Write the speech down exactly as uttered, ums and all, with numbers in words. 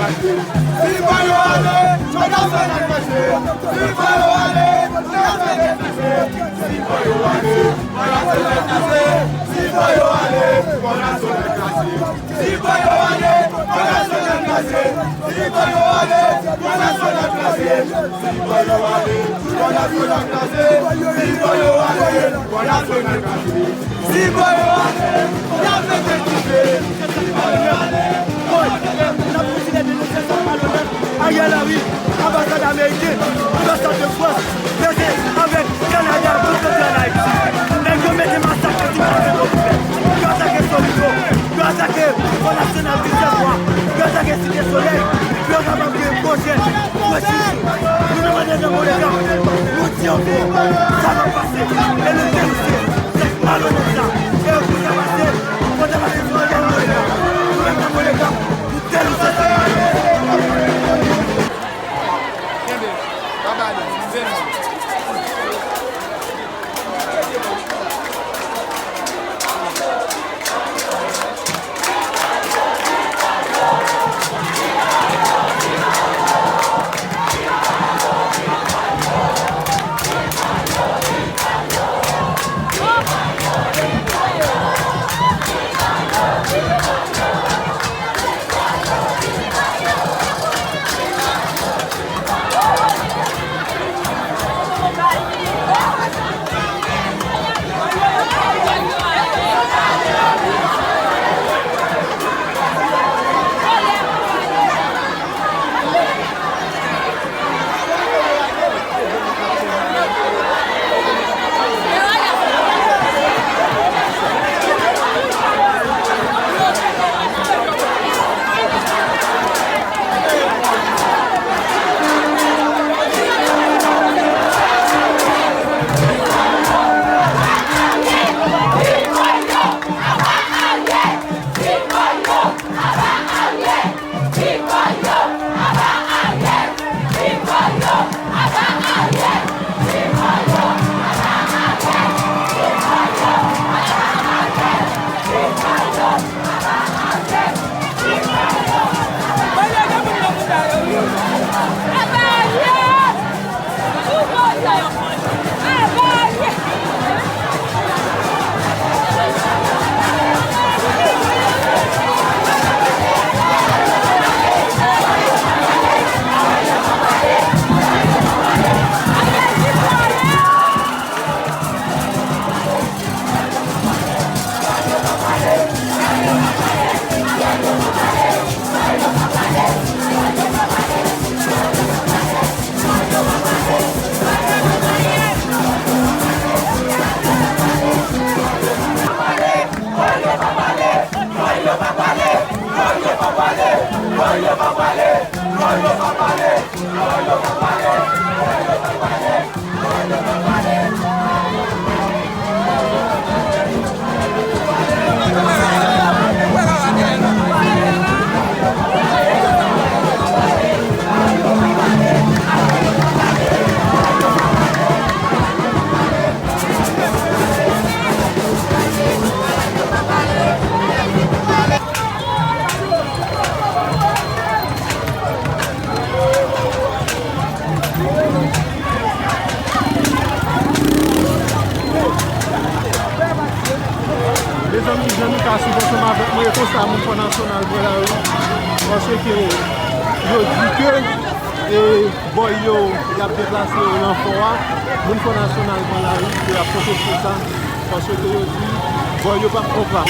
Si fò yo ale, Front Nasyonal mache. Si fò yo ale, Front Nasyonal mache. Si fò yo ale, Front Nasyonal mache. Si fò yo ale, Front Nasyonal mache. Si fò yo ale, Front Nasyonal mache. Si fò yo ale, Front Nasyonal mache. Si fò yo ale, Front Nasyonal mache. Si fò yo ale, Front Nasyonal mache. Si fò yo ale, y ap mete dife. Si fò yo ale, y ap mete dife. N ap kontinye denonse sa k malonèt. Ariel Henry, anbasad ameriken, anbasad de Frans, mete avèk Kanada, tout kote ann Ayiti. Nèg yo mete masak sou tout kote yo ouvè. Yo atake Soliko, yo atake Front Nasyonal dizyèm mwa, yo atake Site Solèy, pou yo kapab gen pwojè, pwojè. Nou nan mande nan Moleka, nou di ankò, sa p ap pase. E nou denonse zak malonèt sa. E pou sa pase, fò sa pase sou Ariel Moleka. Nou menm nan Moleka, nou denonse sa. Kenbe, pa bale, zen. Mezanmi, jan nou ka swiv ansanm avèk mwen, e konsa moun Front Nasyonal pran lari, paske yo di ke, e, bòy yo, y ap deplase yo nan fò a, moun Front Nasyonal pran lari, e y ap pwoteste sa, paske yo di bòy yo p ap pran pa.